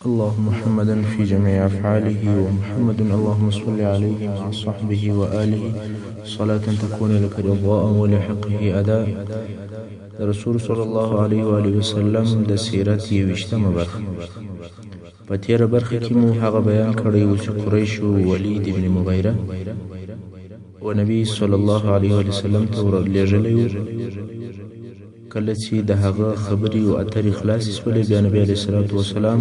اللهم محمدا في جميع أفعاله ومحمد اللهم صل عليه مع صحبه وآله صلاة تكون لك رضاء ولحقه أداء. د رسول صلی الله علیه و آله وسلم د سیرت 21مه برخه. په تیره برخه کې مو هغه بیان کړی و چې قریشو ولید ابن مغیره و نبی صلی الله علیه و وسلم ته ورلېږلی و. کله چې د هغه خبرې او اترې خلاصې سولې، بیا نبی علیه الصلاة والسلام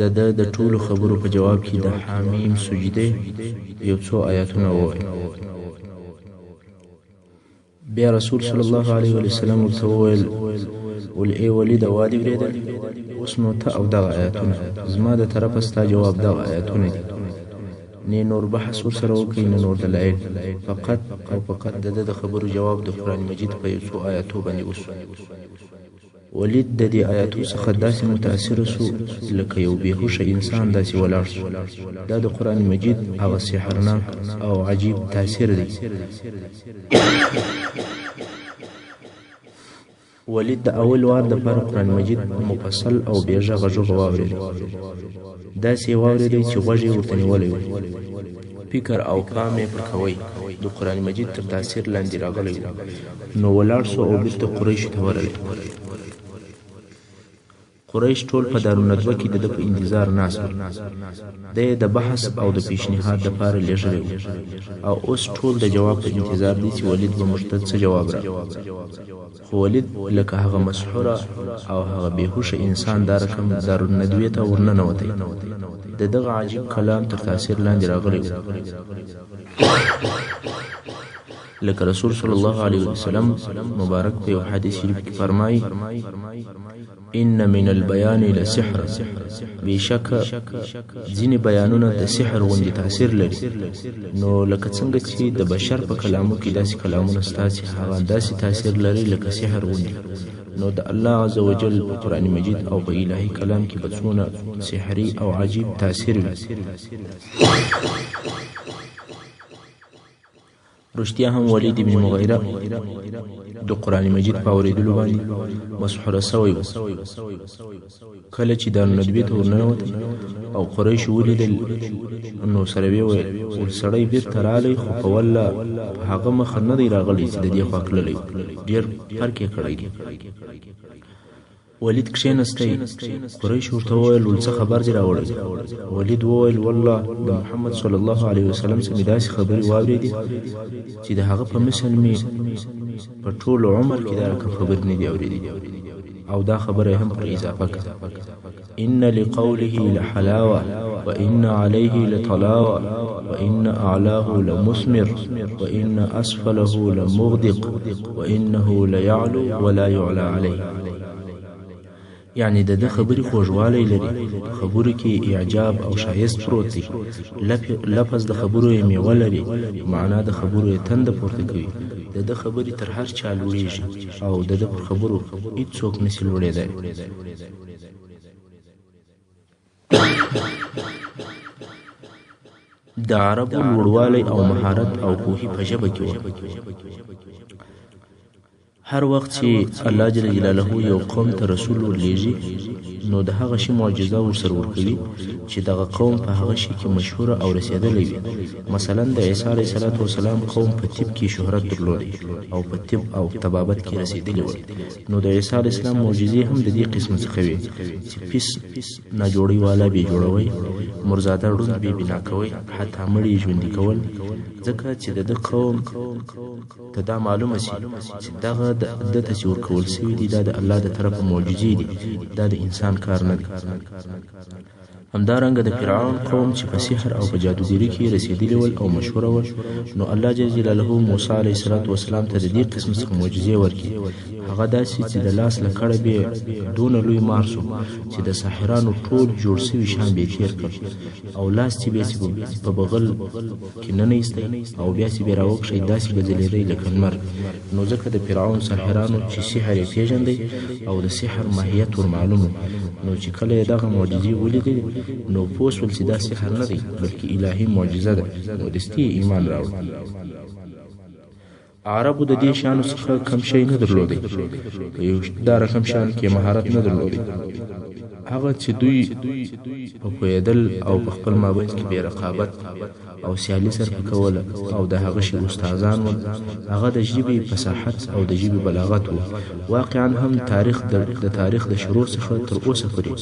د ده د ټولو خبرو په جواب کې د حامیم سجدې یو څو آیاتونه وویل. بیا رسول صلی الله علیه وسلم ورته وویل: ول ای ولیده، وادي ورېدل، اوس نو ته او دغه آیاتونه، زما د طرفه ستا جواب دغه آیاتونه دي. نه نور بحث ورسره وکړئ، نه نور دلایل، فقط او فقط د ده د خبرو جواب د قرآن مجید په یو څو آیاتو باندې وشو. ولید د دې آیاتو څخه داسې متاثر سو لکه یو بېهوښه انسان داسې ولاړ سو. دا د قرآن مجید هغه سحرناک او عجیب تاثیر دی. ولید د اول وار دپاره قرآن مجید په مفصل او بې غږه ژبه واورېدی. داسې یې واورېدی چې غوږ یې ورته نیولی و، فکر او پام یې پر کوی. د قرآن مجید تر تاثیر لاندې راغلی و، نو ولاړ سو او بیرته قریشو ته ورغی. قریش ټول په دارالندوه کې د ده په انتظار ناست ول. دی یې د بحث او د پیشنهاد دپاره لېږلی و او اوس ټول د جواب په انتظار دي چې ولید به موږ ته څه جواب راکړي. خو ولید لکه هغه مسحوره او هغه بېهوښه انسان دا رقم دارالندوې ته ورننوتی. د دغه عجیب کلام تر تاثیر لاندې راغلی و. لکه رسول صلی الله علیه وسلم مبارک په یو حدیث شریف کې فرمایي: ان من البیان لسحرا. بېشکه ځینې بیانونه د سحر غوندې تاثیر لري. نو لکه څنګه چې د بشر په کلامو کې داسې کلامونه سته چې هغه داسې تاثیر لري لکه سحر غوندې، نو د الله عز وجل په قرآن مجید او په الهي کلام کې به څونه سحري او عجیب تاثیر وي. رښتیا هم ولید ابن مغیره د قرآن مجید په اورېدلو باندې مسحوره سوی و. کله چې دارالندوې ته ورننوتی او قریشو ولیدل، نو سره ویې ویل: ول سړی بیرته راغی، خو په والله په هغه مخه نه دی راغلی چې د دې خوا تللی و، ډېر فرق یې کړی دی. ولید کښېنستی. قریش ورته وویل: ول څه خبر دې راوړی؟ ولید وویل: والله د محمد صلی الله علیه وسلم څخه مې داسې خبرې واورېدې چې د هغه په مثل مې په ټول عمر کې دا رقم خبرې نه دي اورېدلې. او دا خبره یې هم پر اضافه کړه: ان لقوله لحلاوه وان عليه لطلاوه وان اعلاه لمثمر وان اسفله لمغدق وانه ليعلو ولا يعلى عليه. یعنې د ده خبرې خوږوالی لري، په خبرو کې یې اعجاب او ښایست پروت دی، لفظ د خبرو یې میوه لري، په معنا د خبرو یې تنده پورته کوي. د ده خبرې تر هر چا لوړېږي او د ده پر خبرو هیڅوک نشي لوړېدای. د عربو لوړوالی او مهارت او پوهي په ژبه کې وه. هر وخت چې الله جل جلاله یو قوم ته رسول ورلېږي، نو د هغه شي معجزه ورسره ورکوي چې دغه قوم په هغه شي کې مشهوره او رسېدلی وي. مثلا د عیسی علیه السلام قوم په طب کې شهرت درلودی او په طب او طبابت کې رسېدلي ول، نو د عیسی علیه السلام معجزې هم د دې قسم څخه وې چې پیس ناجوړۍ والا بې جوړوي، مرزاده ړوند بې بنا کوي، حتی مړي یې ژوندي کول، ځکه چې د ده قوم ته دا معلومه شي چې دغه ده ته چې ورکول شوي دي دا د الله د طرفه معجزې دي، دا د انسان کار نه دی. همدارنګه د فرعون قوم چې په سحر او په جادوګري کې رسېدلي ول او مشهوره ول، نو الله جل جلاله موسی علیه السلام ته د دې قسم څخه معجزې ورکړې. هغه داسې چې د لاس له کړه به دونه لوی مار سو چې د ساحرانو ټول جوړ سوي شان به یې تېر کړ، او لاس چې به یې په بغل کې ننه ایستی او بیا چې به یې راوکښی داسې به ځلېدی لکه لمر. نو ځکه د فرعون ساحرانو چې سحر یې پېژندی او د سحر ماهیت ور معلوم و، نو چې کله یې دغه معجزې ولیدلې نو پوه سول چې دا سحر نه دی بلکې الهي معجزه ده، نو دستي یې ایمان راوړ. عربو د دې شیانو څخه کم شی نه درلودی، په یو دا رقم شیانو کې مهارت نه درلودی. هغه چې دوی په پوهېدل او په خپل مابین کې بې رقابت او سیالي سره په کوله او د هغه شي استادان ول، هغه د ژبې فصاحت او د ژبې بلاغت وو. واقعا هم تاریخ د تاریخ د شروع څخه تر اوسه پورې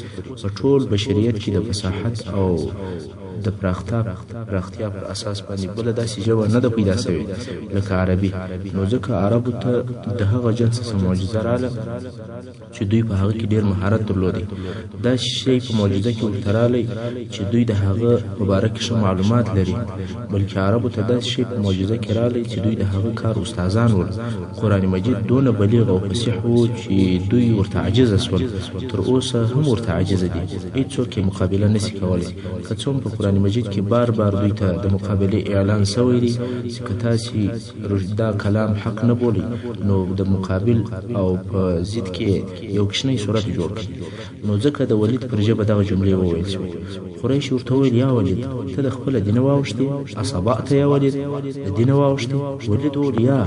په ټول بشریت کې د فصاحت او د پراختیا پر اساس باندې بله داسې ژبه نه ده پیدا شوې لکه عربي. نو ځکه عربو ته د هغه جنس څخه معجزه راله چې دوی په هغه کې ډېر مهارت درلودی. داسې شی په معجزه کې ورته رالی چې دوی د هغه په باره کې ښه معلومات لري، بلکې عربو ته داسې شی په معجزه کې رالی چې دوی د هغه کار استادان ول. قرآن مجید دونه بلیغ او فصیح وو چې دوی ورته عاجزه شول، تر اوسه هم ورته عاجزه دي، هیڅوک یې مقابله نشي کولی. که څه هم په قرآن مجید کې بار بار دوی ته د مقابلې اعلان شوی دی چې که تاسې دا کلام حق نه بولئ نو د مقابل او په ضد کې یو کوچنی صورت جوړ کړئ. نو ځکه د ولید پر ژبه دغه جملې وویل شوې. قریش ورته وویل: یا ولید، ته د خپله دینه واوښتې؟ اصبأت یا ولید، د دینه واوښتې؟ ولید وویل: یا،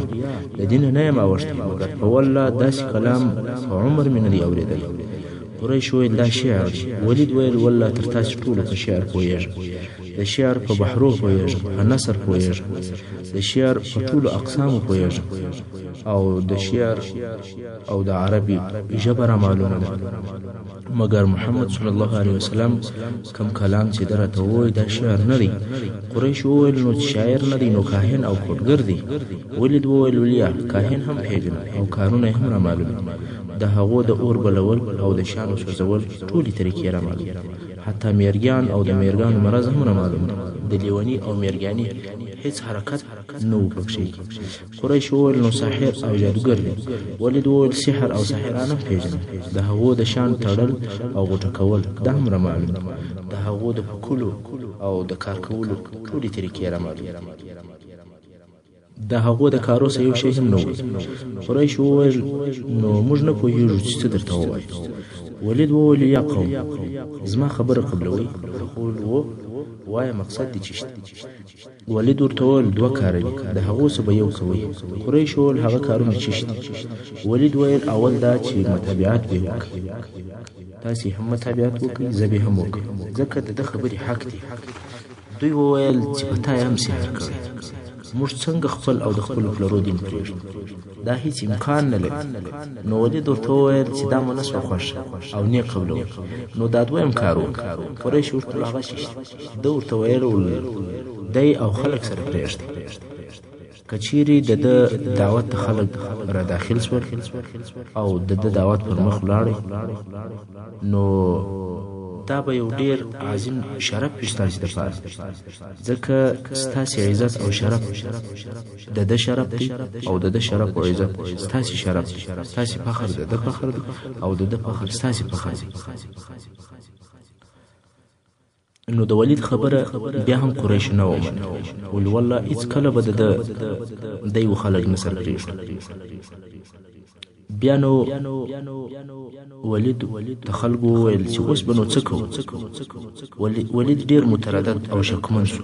د دینه نه یم اوښتی، مګر په والله داسې کلام په عمر مې نه دی اورېدلی. قریش وویل: دا شعر دی. ولید ویل: والله تر تاسې ټولو په شعر پوهېږم، د شعر په بحرو پوهېږم، په نثر پوهېږم، د شعر په ټولو اقسامو پوهېږم، او د شعر او د عربي ژبه را معلومه ده. مګر محمد صلی الله علیه وسلم کوم کلام چې ده راته وویل دا شعر نه دی. قریش وویل: نو چې شاعر نه دی نو کاهن او کوډګر دی. ولید وویل: ولیا، کاهن هم پېژنم او کارونه یې هم را معلوم دي. د هغو د اور بلول او د شیانو سوځول ټولې طریقې را معلوم دي، حتی میرګیان او د میرګانو مرض هم را معلوم دی. د لیوني او میرګیاني هیڅ حرکت نه وو پکښې کې. قریش وویل: نو ساحر او جادوګر دی. ولید وویل: سحر او ساحران هم پېژنم، د هغو د شیانو تړل او غوټه کول دا هم را معلوم دي، د هغو د پکولو او د کار کولو ټولې طریقې را معلوم دي. د هغو د کارو څخه یو شی هم نه ووت. قریش وویل: نو موږ نه پوهېږو چې څه درته ووایو. ولید وویل: یا قوم، زما خبره قبلوئ؟ هغوی وویل: هو، وایه، مقصد دې څه دی؟ ولید ورته وویل: دوه کاره دي، د هغو څخه به یو کوئ. قریش وویل: هغه کارونه څه دي؟ ولید وویل: اول دا چې متابعت به یې وکړئ، تاسې هم متابعت وکړئ، زه به یې هم وکړم، ځکه د ده خبرې حق دي. دوی وویل چې په تا یې هم سحر کړی، موږ څنګه خپل او د خپلو پلرو دین پرېږدو؟ دا هیڅ امکان نه لري. نو ولید ورته وویل چې دا مو نه شوه خوښه او نه یې قبلوئ، نو دا دویم کار وکړه. قریش ورته وویل: هغه څه شی؟ ده ورته ویل: دی او خلک سره پرېږدئ. که چیرې د ده دعوت ته خلک را داخل شول او د ده دعوت پر مخ ولاړی، نو دا به یو ډېر عظیم شرف وي ستاسې دپاره، ځکه ستاسې عزت او شرف د ده شرف دی او د ده شرف او عزت ستاسې شرف دی، ستاسې فخر د ده فخر دی او د ده فخر ستاسې فخر دی. نو د ولید خبره بیا هم قریشو نه ومنله، ول والله هیڅکله به د ده دی و خلک نه سره پرېږدو. بیا نو ولید ته خلکو وویل چې اوس به نو څه کوو؟ ولید ډېر متردد او شکمن شو.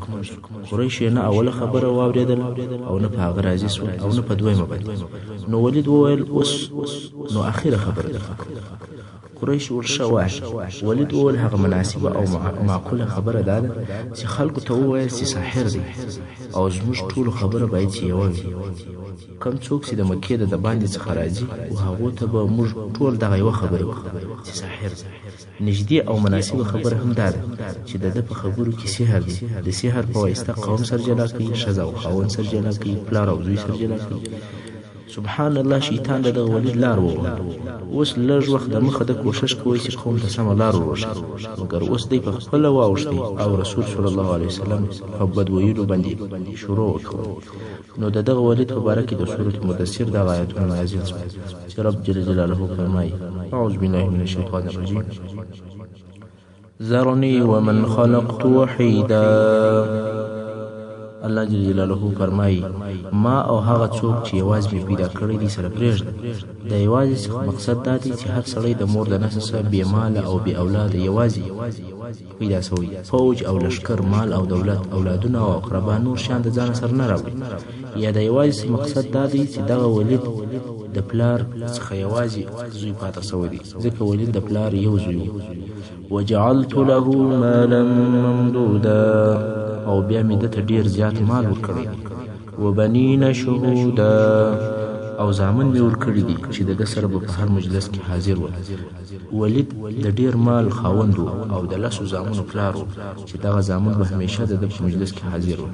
قریشو یې نه اوله خبره واورېدله او نه په هغه راضي شول او نه په دویمه باندې. نو ولید وویل: اوس نو اخره خبره درته کوم. قریش وویل: ښه وایه. ولید وویل: هغه مناسبه او معقوله خبره دا ده چې خلکو ته ووایاست چې ساحر دی او زموږ ټولو خبره باید چې یوه وي. کوم څوک چې د مکې د دباندې څخه راځي و هغو ته به موږ ټول دغه یوه خبره وکړو چې ساحر دی. نږدې او مناسبه خبره هم دا ده چې د ده په خبرو کې سحر دی، د سحر په واسطه قوم سره جلا کوي، ښځه او خاوند سره جلا کوي، پلار او زوی سره جلا کوي. سبحان الله، شیطان د دغه ولید لار ووهله. اوس لږ وخت دمخه ده کوښښ کوی چې قوم ته سمه لار وروښیي، مګر اوس دی په خپله واوښتی او رسول صلی الله علیه وسلم په بد ویلو باندې شروع وکوله. نو د دغه ولید په باره کې د سورة مدثر دغه آیتونه نازل شول چې رب جل جلاله فرمایي: اعوذ بالله من الشیطان الرجیم. ذرني ومن خلقت وحیدا. الله جل جلاله فرمایي: ما او هغه څوک چې یوازې مې پیدا کړی دی سره پرېږده. د یوازې څخه مقصد دا دی چې هر سړی د مور د نسل څخه بې ماله او بې اولاده یوازې پیدا شوی، فوج او لښکر، مال او دولت، اولادونه او اقربا نور شیان د ځانه سره نه راوړي. یا د یوازې څخه مقصد دا دی چې دغه ولید د پلار څخه یوازې زوی پاته سوی دی، ځکه ولید د پلار یو زوی و. وجعلت له مالا ممدودا، او بیا مې ده ته ډېر زیات مال ورکړی دی. وبنین شهودا، او زامن مې ورکړي دي چې د ده سره به په هر مجلس کې حاضر ول. ولید د ډېر مال خاوند و او د 10 زامنو پلار و چې دغه زامن به همیشه د ده په مجلس کې حاضر ول.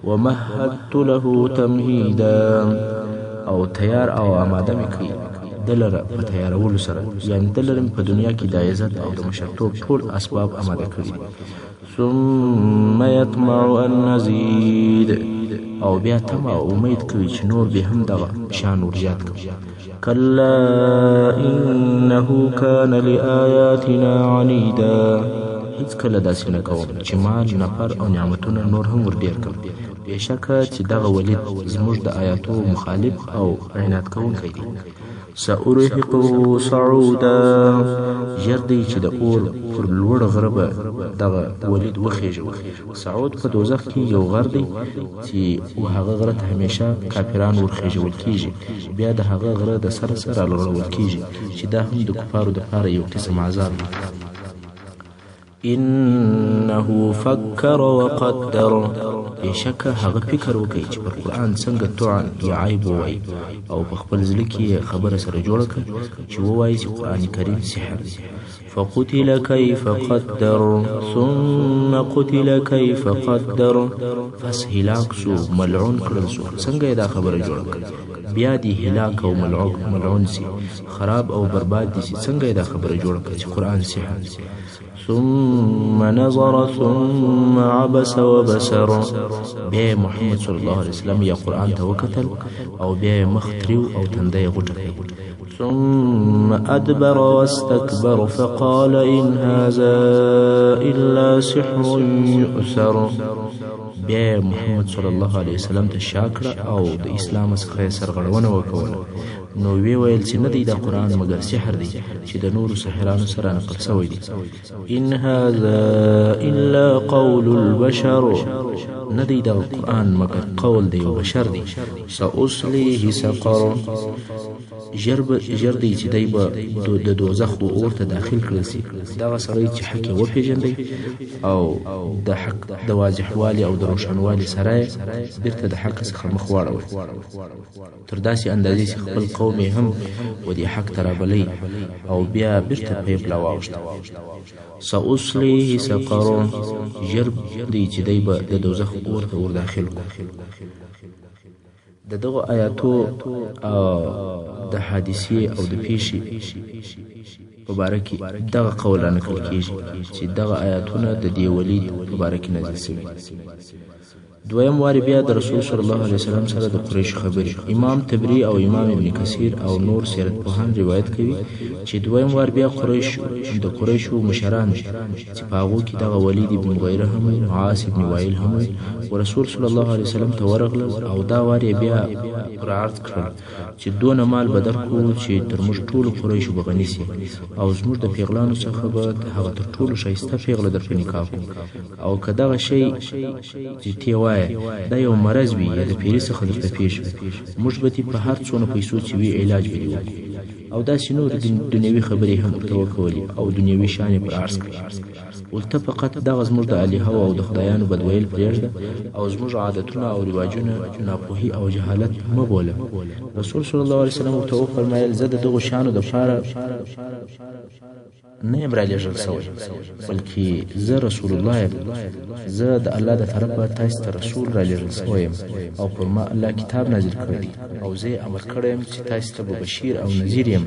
ومهدت له تمهیدا، او تیار او آماده مې کړي ده لره په تیارولو سره، یعنې ده لره مې په دنیا کې د عزت او د مشرتوب ټول اسباب آماده کړي دي. ثم یطمع ان نزید، او بیا تمه او امید کوي چې نور به هم دغه شان ورزیات کړم. کلا انه کان لآیاتنا عنیدا، هیڅکله داسې نه کوم چې مال، نفر او نعمتونه نور هم ورډېر کړم. بېشکه چې دغه ولید زموږ د آیاتو مخالف او عناد کوونکی دی. سأرهقه صعودا، ژر دی چې د اور پر لوړ غره به دغه ولید وخېژوم. صعود په دوزخ کې یو غر دی چې و هغه غره ته همیشه کافران ورخېژول کېږي، بیا د هغه غره د سره سره رالوړول کېږي چې دا هم د کفارو دپاره یو قسم عذاب دی. انه فکر وقدر، بېشکه هغه فکر وکړي چې پر قرآن څنګه طعن یا عیب ووایي، او په خپل زړه کې یې خبره سره جوړه کړه چې ووایي چې قرآن کریم سحر دی. فقتل كيف قدر، ثم قتل كيف قدر، پس هلاک سو، ملعون کړل سو، څنګه یې دا خبره جوړه کړه؟ بیا دې هلاک او ملعون سي، خراب او برباد دي سي، څنګه یې دا خبره جوړه کړه چې قرآن سحر دی؟ ثم نظر ثم عبس وبسر، بیا محمد صلی الله علیه وسلم یا قرآن ته وکتل او بیا یې مخ تریو او تنده یې غوټه کړه. ثم أدبر واستكبر فقال إن هذا إلا سحر يؤثر، بیا محمد صلی الله علیه وسلم ته شا کړه او د اسلام څخه یې سرغړونه وکوله. نو ویې ویل چې نه دی دا قرآن مګر سحر دی چې د نورو ساحرانو سره نقل سوی دی. إن هذا إلا قول البشر، نه دی دا قرآن مګر قول د یو بشر دی. سأصلیه سقر، ژر دی چې دی به د دوزخ و اور ته داخل کړل سي. دغه سړی چې حق یې وپېژندی او د حق د واضحوالي او د روښانوالي سره یې بیرته د حق څخه مخ واړوی، تر داسې اندازې چې خپل قوم یې هم و دې حق ته رابللی او بیا بیرته په پله واوښته. سأصلیه سقر، ژر دی چې دی به د دوزخ اور ته ور داخل کړو. د دغو آیاتو د حادثې او د پیښې په باره کې دغه قول را نقل کېږي چې دغه آیاتونه د دې ولید په باره کې نازل سوي. دویم وار بیا د رسول صلی الله علیه وسلم سره د قریشو خبرې. امام طبري او امام ابن کثیر او نور سیرت پوهان روایت کوي چې دویم وار بیا د قریشو مشران چې په هغو کې دغه ولید ابن مغیره هم وي، عاص ابن وائل هم وي، و رسول صلی الله علیه وسلم ته ورغلل او دا وار یې بیا پر عرض کړل چې دونه مال به درکړو چې تر موږ ټولو قریشو به غني سي او زموږ د پیغلانو څخه به هغه تر ټولو ښایسته پیغله در په نکاح کړو، او که دغه شی چې تی وایې دا یو مرض وي یا د پیري څخه درته پېښ وي، موږ به دې په هر څونه پیسو چې وي علاج به دې وکړو. او داسې نورې دنیوي خبرې هم ورته وکولې او دنیوي شان یې پر عرض کړ. ورته فقط دغه زموږ د الهو او د خدایانو بدویل پرېږده او زموږ عادتونه او رواجونه ناپوهي او جهالت مه بوله. رسول صلی الله علیه وسلم ورته وفرمایل زه د دغو شیانو دپاره نه یم رالېږل سوی، بلکې زه رسول الله یم، زه د الله د طرفه تاسې ته رسول رالېږل سوی یم او پر ما الله کتاب نازل کړی دی او زه یې امر کړی یم چې تاسې ته به بشیر او نذیر یم.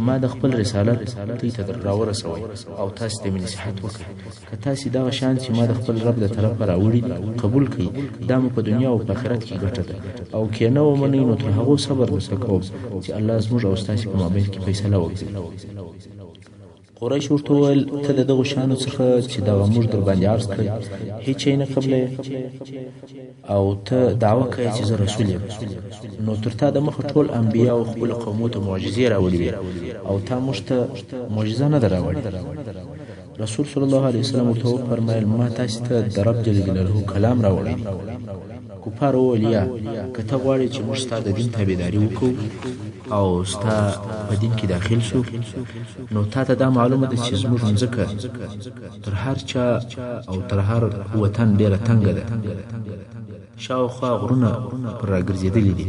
ما د خپل رسالت دوی ته راورسوی او تاسې ته مې نصیحت وکړ. که تاسې دغه شیان چې ما د خپل رب د طرفه راوړي دي قبول کړئ، دا مو په دنیا او په آخرت کې ګټه ده، او که نه ومنئ نو تر هغو صبر درته کوم چې الله زموږ او ستاسې په مابین کې فیصله وکړي. قریش ورته وویل ته د دغو شیانو څخه چې دغه موږ در باندې عرض کړل هیڅ شی نه قبلوې او ته دعوه کوې چې زه رسول یم، نو تر تا د مخه ټول انبیاو خپلو قومو ته معجزې راوړې وې او تا موږ ته معجزه نه ده راوړې. رسول صلی الله علیه وسلم ورته وفرمایل ما تاسې ته د رب جل جلاله کلام راوړی دی. کفار وویل یا که ته غواړې چې موږ ستا د دین تابعداري وکړو او ستا په دین کې داخل شو، نو تا ته دا معلومه ده چې زموږ مځکه تر هر چا او تر هر وطن ډېره تنګه ده، شاوخوا غرونه پر راګرځېدلي دي،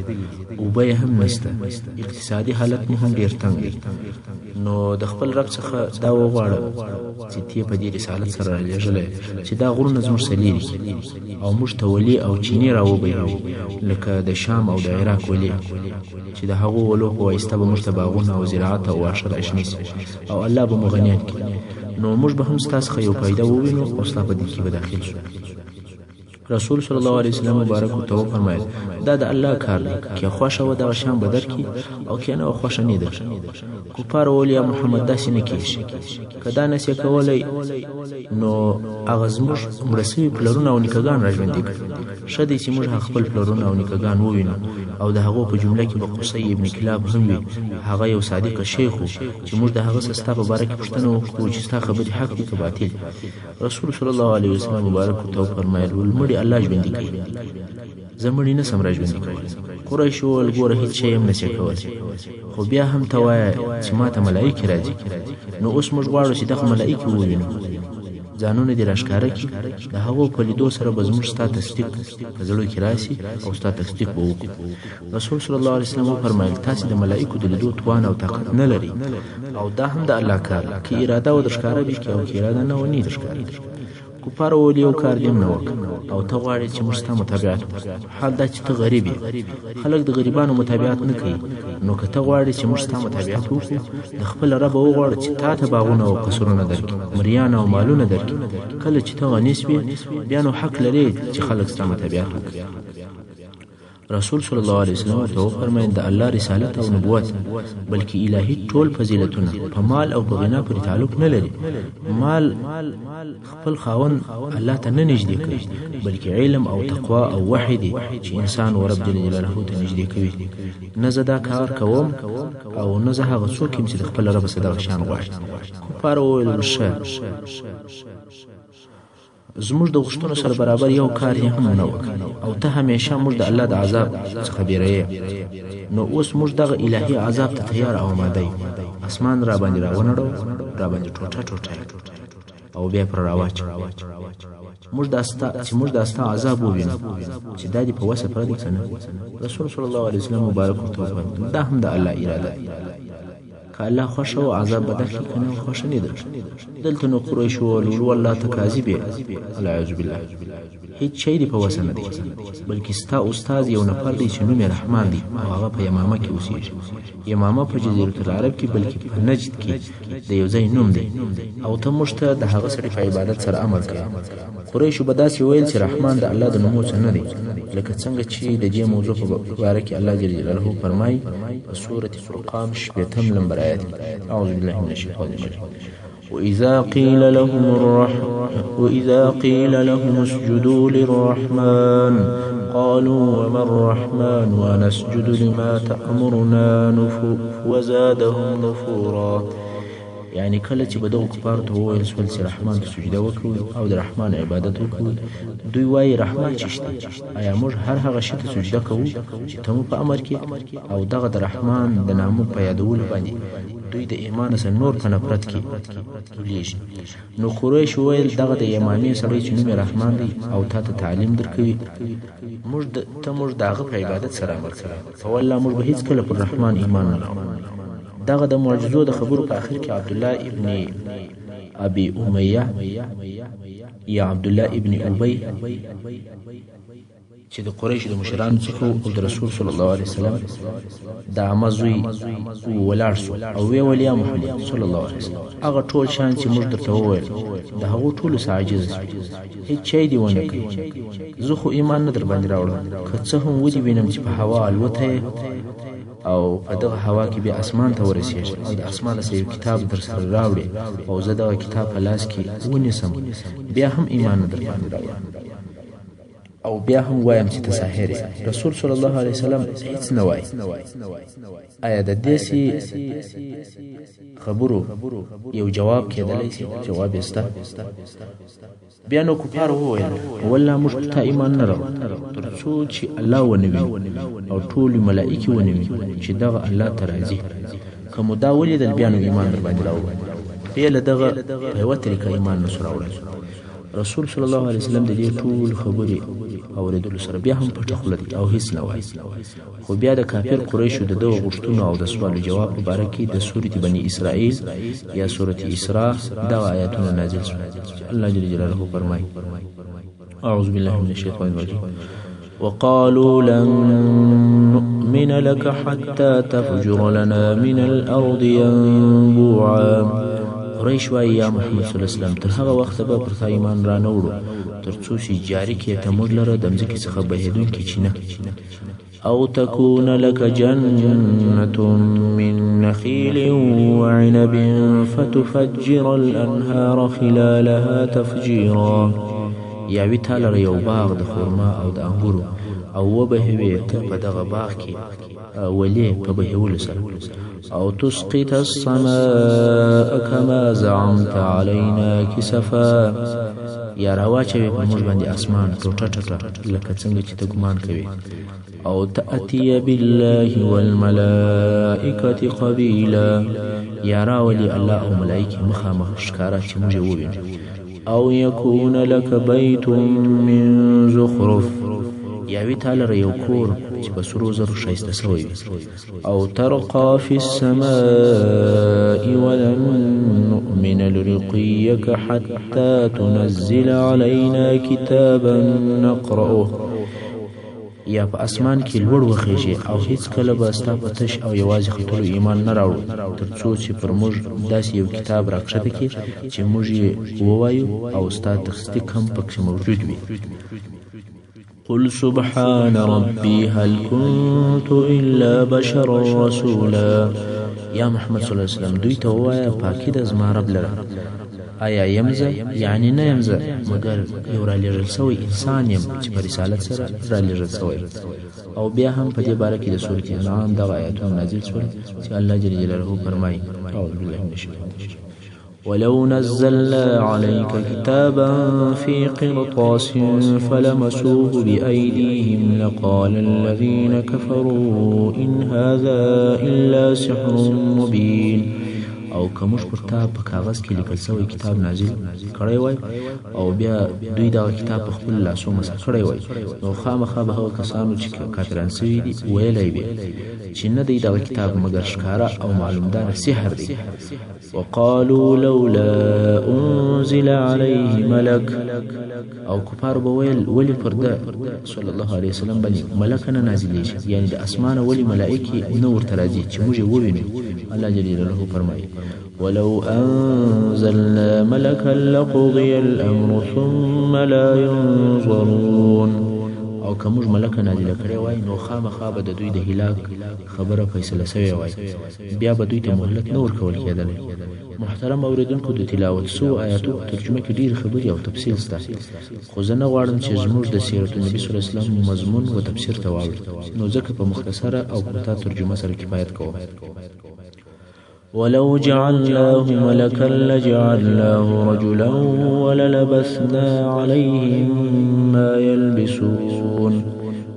اوبه یې هم نشته، اقتصادي حالت مو هم ډېر تنګ دی. نو د خپل رب څخه دا وغواړه چې ته په دې رسالت سره رالېږلی چې دا غرونه زموږ څخه لیرې کړي او موږ ته ولې او چینې راوبهوي لکه د شام او د عراق ولې، چې د هغو ولو په واسطه به موږ ته باغونه او زراعت او واښه راشنه شي او الله به مو غنیان کړي. نو موږ به هم ستا څخه یو فایده ووینو او ستا په دین کې به داخل شو. رسول صلی الله علیه وسلم مبارک ورته وفرمایل: دا د الله کار دی، که خوښه وه دغه شان به درکړي او که نه وه خوښه نه درکړي. کفارو وویل: یا محمد، داسې نه کېږي، که دا نسې کولی نو هغه زموږ مړه شوي پلرونه او نیکهګان را ژوندي کړه. ښه دی چې موږ هغه خپل پلرونه او نیکهګان ووینو او د هغو په جمله کې به قصی ابن کلاب هم وي، هغه یو صادق شیخ و چې موږ د هغه څخه ستا په باره کې پوښتنه وکړو چې ستا خبرې حق دي که باطل. رسول صلی الله علیه وسلم مبارک ورته وفرمایل: مړي الله ژوندي کوي، زه مړي نه سم را ژوندي کولی. قریش وویل: ګوره، هیڅ شی هم نسې کولی، خو بیا هم ته وایه چې ما ته ملایکې راځي، نو اوس موږ غواړو چې دغه ملایکې ووینو، ځانونه دې راښکاره کړي، د هغو په لیدو سره به زموږ ستا تصدیق په زړه کې راسي او ستا تصدیق به وکړو. رسول صلی الله علیه وسلم وفرمایل: تاسې د ملایکو د لیدو توان او طاقت نه لرئ او دا هم د الله کار دی، که اراده وه درښکاره به کړي او که اراده نه وه نه درښکاره کړي. کفارو وویل: یو کار دې هم نه وکړ او ته غواړې چې موږ ستا متابعت وکړو، حال دا چې ته غریب یې، خلک د غریبانو متابعت نه کوي، نو که ته غواړې چې موږ ستا متابعت وکړو، د خپل ربه وغواړه چې تا ته باغونه او قصرونه درکړي، مریان او مالونه درکړي، کله چې ته غني شوې بیا نو حق لرې چې خلک ستا متابعت وکړي. رسول صلی الله علیه وسلم ورته وفرمایل: د الله رسالت او نبوت بلکې الهي ټول فضیلتونه په مال او په غنا پورې تعلق نه لري. مال خپل خاوند الله ته نه نږدې کوي، بلکې علم او تقوا او وحی دی چې انسان و رب جل جلاله ته نږدې کوي. نه زه دا کار کوم او نه زه هغه څوک یم چې د خپل رب څخه دغه شیان غواړي. کفارو وویل: ښه، زموږ د غوښتنو سره برابر یو کار یې هم نه وکړ او ته همیشه موږ د الله د عذاب څخه بیروې، نو اوس موږ دغه الهي عذاب ته تیار او آماده یو، اسمان را باندې راونړوه، را باندې ټوټه ټوټه یې او بیا پر راواچوه، موږ دا ستا چې موږ دا ستا عذاب ووینو چې دا دې په وسه پوره دی که نه. رسول صلی الله علیه وسلم مبارک ورته وفرمایل: دا هم د الله اراده ده، که الله خوښه وه عذاب به درکړي، که نه خوښه نه درکړي. دلته نو قریش وویل: والله ته کاذب یې، العیاذ بالله، هیڅ شی دې په وسه نه دی، بلکې ستا استاد یو نفر دی چې نوم یې رحمان دی او هغه په یمامه کې اوسېږي. یمامه په جزیرة العرب کې بلکې په نجد کې د یو ځای نوم دی او ته موږ ته د هغه سړي په عبادت سره امر کوې. قریشو به داسې ویل چې رحمان د الله د نومو څخه نه دی، لکه څنګه چې د دې موضوع په باره کې الله جل جلاله فرمایي په سورة فرقان شپېتم لمبر آیت کې: اعوذ بالله من الشیطان الرجیم، وإذا قيل لهم اسجدوا للرحمن قالوا وما الرحمن ونسجد لما تأمرنا وزادهم نفورا. یعنی کله چې به دغو کفارو ته وویل شول چې رحمان ته سجده وکړئ او د رحمان عبادت وکړئ، دوی وایي رحمان چی شته؟ آیا موږ هر هغه شي ته سجده کوو چې ته مو په امر کې؟ او دغه د رحمان د نامه په یادولو باندې دوی د ایمان څخه نور په نفرت کې ولېږي. نو قریش وویل: دغه د یمامې سړی چې نوم یې رحمان دی او تا ته تعلیم درکوي، موږ ته موږ د هغه په عبادت سره امر کوې، په والله موږ به هیڅکله پر رحمان ایمان نه راوړو. دغه د معجزو د خبرو په اخر کې عبدالله ابن ابي امیه یا عبدالله ابن ابی چې د قریشو د مشرانو څخه او د رسول صلی الله علیه وسلم د عمه زوی ولاړ شو او ویې ویل: یا محمد صلی الله علیه وسلم، هغه ټول شیان چې موږ درته وویل د هغو ټولو څخه عاجز شوې، هیڅ شی دې ونه کوي، زه خو ایمان نه در باندې راوړم، که څه هم ودې وینم چې په هوا الوتی او په دغه هوا کې بیا اسمان ته ورسېږي او د اسمان څخه یو کتاب در سره راوړي او زه دغه کتاب په لاس کې ونیسم، بیا هم ایمان نه در باندې راوړم. او بیا هم وایم چې ته ساحر یې. رسول صلی الله علیه وسلم هیڅ نه وایي. آیا د داسې خبرو یو جواب کېدلی شي؟ جواب یې شته. بیا نو کفارو وویل، والله موږ پر تا ایمان نه راوړو تر څو چې الله ونه وینو او ټولې ملایکې ونه وینو چې دغه الله ته راځي. که مو دا ولیدل بیا نو ایمان درباندې راوړو. بې له دغه په یوه طریقه ایمان نه شو راوړلی. رسول صلی الله علیه وسلم د دې ټولو خبرې اورېدلو سره بیا هم پټه خوله دی او هیڅ نه وایي. خو بیا د کافر قریشو د دغو غوښتنو او د سوال و جواب په باره کې د سورة بني اسرائیل یا سورة اسراء دغه آیاتونه نازل شول چې الله جل جلاله فرمایي: اعوذ بالله من الشیطان الرجیم وقالوا لن نؤمن لك حتى تفجر لنا من الأرض ينبوعا. قریش وایي: یا محمد صلی الله علیه وسلم، تر هغه وخته به پر تا ایمان را نه وړو تر څو چې جاري کړې ته موږ لره د مځکې څخه بهېدونکې چینه، او تكون لك جنة من نخيل وعنب فتفجر الأنهار خلالها تفجيرا. یا وي تا لره یو باغ د خورما او د انګورو او وبهوې ته په دغه باغ کې ولې په بهولو سره، او تسقط السماء كما زعمت علينا كسفا. یا راواچوې په موږ باندې اسمان ټوټه ټوټه لکه څنګه چې ته ګمان کوې، او تأتي بالله والملائکة قبیلا. یا راولي الله او ملائکې مخامخ ښکاره چې موږ یې ووینو، او یکون لک بیت من زخرف. یا وي تا لره یو کور چې په سرو زرو ښایسته شوی وي، او ترقى في السماء ولن نؤمن لرقيك حتى تنزل علينا كتابا نقرأه. یا په اسمان کې لوړ وخیژې او هیڅکله به ستا په تش او یوازې ختلو ایمان نه راوړو تر څو چې پر موږ داسې یو کتاب راکښته کړې چې موږ یې ووایو او ستا تصدیق هم پکې موجود وي. قل سبحان ربي هل كنت إلا بشرا رسولا. یا محمد صلی الله علیه وسلم دوی ته ووایه: پاکي ده زما رب لره، آیا یم زه؟ یعنې نه یم زه مګر یو رالیږل شوی انسان یم چې په رسالت سره رالیږل شوی. او بیا هم په دې باره کې د سورة انعام دغه آیاتونه نازل شول چې الله جل جلاله فرمایي: اعوذ بالله من الشیطان الرجیم ولو نزلنا عليك كتابا في قرطاس فلمسوه بأيديهم لقال الذين كفروا إن هذا إلا سحر مبين. او که موږ پر تا په کاغذ کې لیکل شوی کتاب نازل کړی وای او بیا دوی دغه کتاب په خپلو لاسو مسح کړی وای نو خامخا به هغه کسانو چې کافران شوي دي ویلی وي چې نه دی دغه کتاب مګر ښکاره او معلومداره سحر دی. وقالوا لولا انزل عليه ملک. او کفار به ویل ولې پر ده صلی الله علیه وسلم باندې ملکه نه نازلېږي، یعنې د اسمانه ولې ملایکې نه ورته راځي چې موږ یې ووینو. الله جل جلاله فرمایي: ولو أنزلنا ملكا لقضي الأمر ثم لا ينظرون. او که موږ ملکه نازله کړې وای نو خامخا به د دوی د هلاک خبره فیصله شوې وای، بیا به دوی ته مهلت نه ورکول کېدلی. محترم اوریدونکو، د تلاوت سوو آیاتو په ترجمه کې ډېرې خبرې او تفصیل شته، خو زه نه غواړم چې زموږ د سیرت النبي صلی الله علیه وسلم مضمون و تفسیر ته واوړي، نو ځکه په مختصره او کوتاه ترجمه سره کفایت کوم. ولو جعلناه ملكا لجعلناه رجلا وللبسنا عليهم ما يلبسون.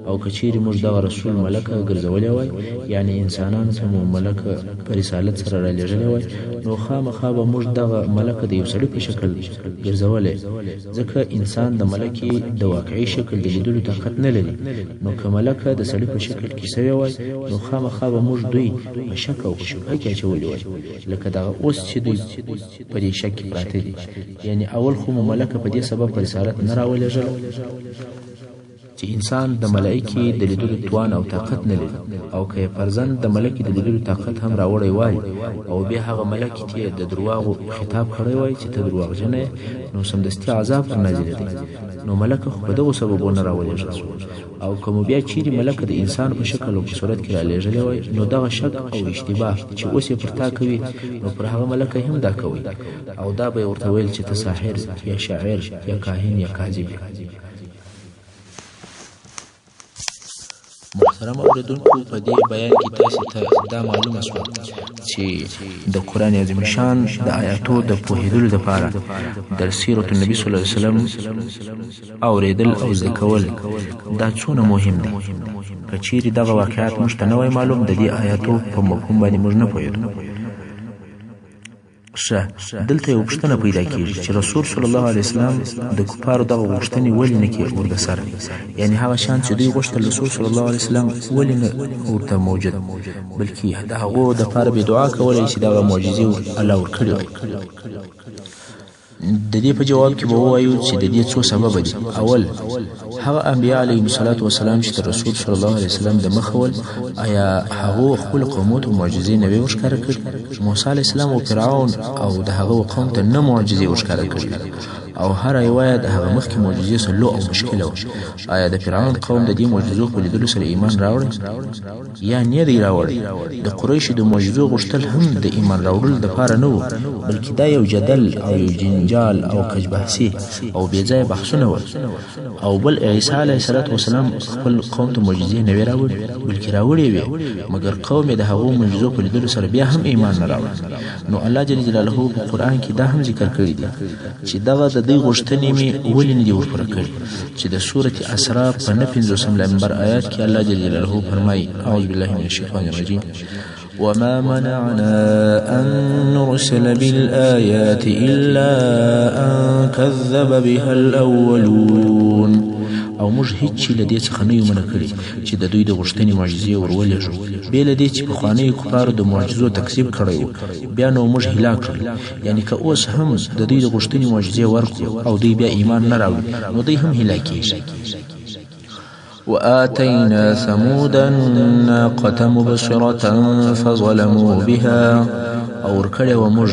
او که چیرې موږ دغه رسول ملکه ګرځولی وای، یعنې انسانانو ته مو ملکه په رسالت سره رالیږلی وای، نو خامخا به موږ دغه ملکه د یو سړي په شکل ګرځولی، ځکه انسان د ملکې د واقعي شکل د لیدلو طاقت نه لري. نو که ملکه د سړي په شکل کې سوې وای نو خامخا به موږ دوی په شک او په شبهه کې اچولي وای، لکه دغه اوس چې دوی په دې شک کې پراته دي. یعنې اول خو مو ملکه په دې سبب په رسالت نه راولېږله چې انسان د ملایکې د لیدلو توان او طاقت نه لري، او که یې فرضاً د ملکې د لیدلو طاقت هم راوړی وای او بیا هغه ملکې ته یې د درواغو خطاب کړی وای چې ته درواغجنه یې، نو سمدستي عذاب پر نازلېدی. نو ملکه خو په دغو سببونو نه راولېږل شوه. او که مو بیا چیرې ملکه د انسان په شکل او په صورت کې رالیږلې وای نو دغه شک او اشتباه چې اوس یې پر تا کوي نو پر هغه ملکه هم دا کوي، او دا به یې ورته ویل چې ته ساحر یا شاعر یا کاهن یا کاذب یې. محترم اوریدونکو په دې بیان کې تاسې ته دا معلومه شوه چې د قرآن عظیم شان د آیاتو د پوهېدلو لپاره د سیرت النبي صلی الله علیه وسلم اوریدل او زده کول دا څونه مهم دي. که چیرې دغه واقعات موږ ته نه وای معلوم، د دې آیاتو په مفهوم باندې موږ نه پوهېدو. ښه، دلته یوه پوښتنه پیدا کیږي چې رسول صلی الله علیه وسلم د کفارو دغه غوښتنې ولې نه کې ورته سره، یعنې هغه شان چې دوی غوښتل رسول صلی الله علیه وسلم ولې نه ورته موجود، بلکې د هغو دپاره به دعا کولی چې دغه معجزې الله ورکړې وای. د دې په جواب کې به ووایو چې د دې څو سببه دي. اول، هغه انبیاء علیهم الصلاة والسلام چې تر رسول صلی الله علیه وسلم د مخه ول، آیا هغو خپلو قومو ته معجزې نه وې ورښکاره کړې؟ موسی علیه السلام و فرعون او د هغه و قوم ته نه معجزې ورښکاره کړې وې، او هره یوه د هغه مخکې معجزې سره لو او مشکله وه. آیا د فرعون قوم د دې معجزو په لیدلو سره ایمان راوړی یا نه دی راوړی؟ د قریشو د معجزو غوښتل هم د ایمان راوړلو دپاره نه وو، بلکې دا یو جدل او یو جنجال او کج بحثي او بې ځایه بحثونه ول. او بل، عیسی علیه السلام خپل قوم ته معجزې نه وې راوړې، بلکې راوړې وې، مګر قوم یې د هغو معجزو په لیدلو سره بیا هم ایمان نه راوړ. نو الله جل جلاله په قرآن کې دا هم ذکر کړي دي چې دغه د دوی غوښتنې مې ولې نه دي ورپوره کړې، چې د سورة اسراء په 59 لمبر آیات کې الله جل جلاله فرمایي: اعوذ بالله من الشیطان الرجیم، وما منعنا أن نرسل بالآيات إلا أن كذب بها الأولون. او موږ هیڅ شي له دې څخه نه یو منع کړي چې د دوی د غوښتنې معجزې ور ولېږو، بې له دې چې پخوانیو کفارو د معجزو تکذیب کړی و، بیا نو موږ هلاک کړل. یعنې که اوس هم د دوی د غوښتنې معجزې ورکړو او دوی بیا ایمان نه راوړي، نو دوی هم هلاکیږي. وآتينا ثمود الناقة مبصرة فظلموا بها. او ورکړې وه موږ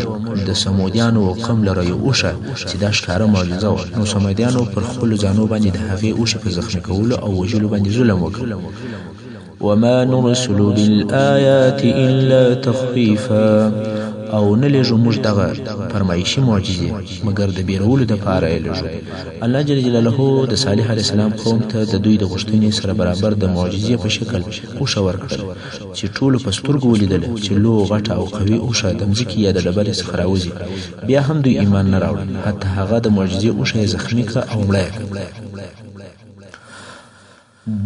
د ثمودیانو و قوم لره یو اوښه چې دا ښکاره معجزه وه، نو ثمودیانو پر خپلو ځانو باندې د هغې اوښې په زخمي کولو او وژلو باندې ظلم وکړ. وما نرسل بالآيات إلا تخويفا. او نه لېږو موږ دغه فرمایشي معجزې مګر د بیرولو دپاره یې لېږو. الله جل جلاله د صالح علیه السلام قوم ته د دوی د غوښتنې سره برابر د معجزې په شکل اوښه ورکړل، چې ټولو په سترګو ولیدله چې لو غټه او قوي اوښه د مځکې یا د ډبرې څخه راوځي، بیا هم دوی ایمان نه راوړل، حتی هغه د معجزې اوښه یې زخمي کړه او مړه یې کړه.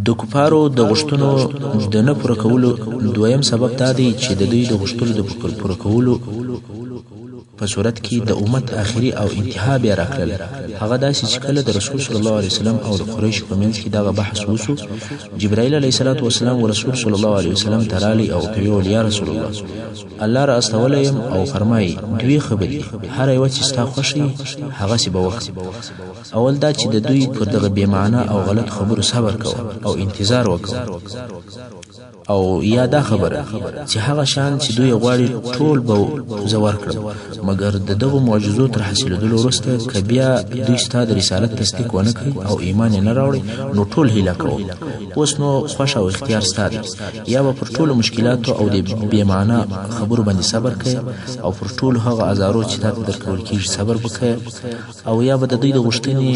د کفارو د غوښتنو د نه پوره کولو دویم سبب دا دی چې د دوی د غوښتلو د پوره کولو په صورت کې د امت آخري او انتها بیا راکړله. هغه داسې چې کله د رسول صلی الله علیه وسلم او د قریشو په منځ کې دغه بحث وسو، جبرائیل علیه السلام و رسول صلی الله علیه وسلم ته راغی او ورته ویل: یا رسول الله، الله را استولی یم او فرمایي دوې خبرې دي، هره یوه چې ستا خوښه وي هغسې به وکړم. اول دا چې د دوی پر دغه بې معنا او غلطو خبرو صبر کوه او انتظار وکړه، او یا دا خبره چې هغه شان چې دوی غواړي ټول به زه ورکړم، مګر د دغو معجزو تر حاصلېدلو وروسته که بیا دوی ستا د رسالت تصدیق ونه کړي او ایمان یې نه راوړي، نو ټول هیله کوم. اوس نو خوښه او اختیار ستا دی، یا به پر ټولو مشکلاتو او د بې معنا خبرو باندې صبر کوې او پر ټولو هغو ازارو چې تا ته درکول کېږي صبر به کوې، او یا به د دوی د غوښتنې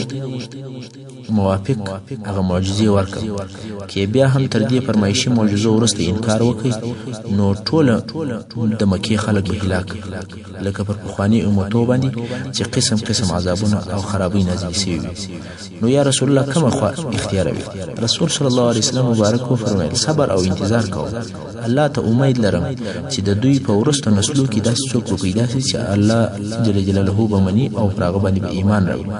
موافق هغه معجزې ورکړم. که بیا هم تر دې فرمایشي معجزو وروسته انکار وکړي، نو ټوله د مکې خلک به هلاک، لکه پر پخواني امتو باندې چې قسم قسم عذابونه او خرابۍ نازلې سوي وي. نو یا رسول الله، کومه خوا اختیاروي؟ رسول صلی الله علیه وسلم مبارک وفرمایل: صبر او انتظار کوم، الله ته امید لرم چې د دوی په وروسته نسلو کې داسې څوک به پیدا شي چې الله جل جلاله به مني او پر هغه باندې به ایمان راوړي.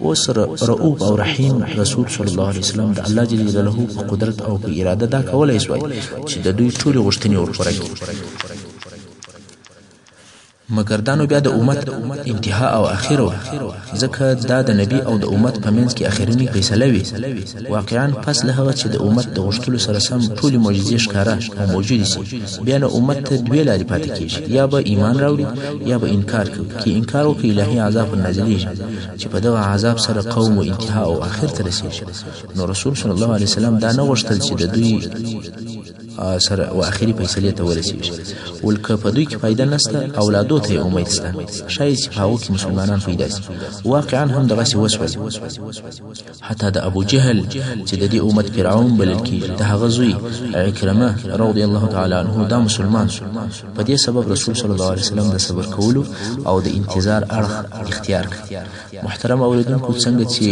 اوس رؤوف او رحیم رسول صلی الله علیه وسلم د الله جل جلاله په قدرت او په اراده دا کولای سوای چې د دوی ټولې غوښتنې ورپوره کړي، مګر دا نو بیا د امت انتها او اخر وه، ځکه دا د نبي او د امت په منځ کې اخرنۍ فیصله وي. واقعا پس له هغه چې د امت د غوښتلو سره سم ټولې معجزې ښکاره او موجودې سي، بیا نو امت ته دوې لارې پاتې کیږي: یا به ایمان راوړي یا به انکار کوي. که انکار وکړي، الهي عذاب پر نازلیږي چې په دغه عذاب سره قوم و انتها او اخر ته رسیږي. نو رسول صلی الله علیه وسلم دا نه غوښتل چې د دوی سره و اخري فیصلې ته ورسیږي. ول که په دوی کې فایده نسته، اولادو ته یې امید سته، ښایي چې په هغو کې مسلمانان پیدا سي. واقعا هم دغسې وسول. حتی د ابو جهل چې د دې امت فرعون بلل کیږي، د هغه زوی عکرمه رضی الله تعالی عنه دا مسلمان سو. په دې سبب رسول صلی الله علیه وسلم د صبر کولو او د انتظار اړخ اختیار کړ. محترم اوریدونکو، څنګه چې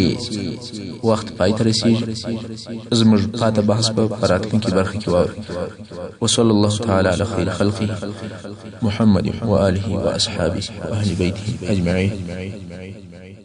وخت پای ته رسیږي، زموږ پاته بحث به په راتلونکي برخه کې واورئ. وصلى الله تعالى على خير خلقه محمد وآله وأصحابه وأهل بيته أجمعين.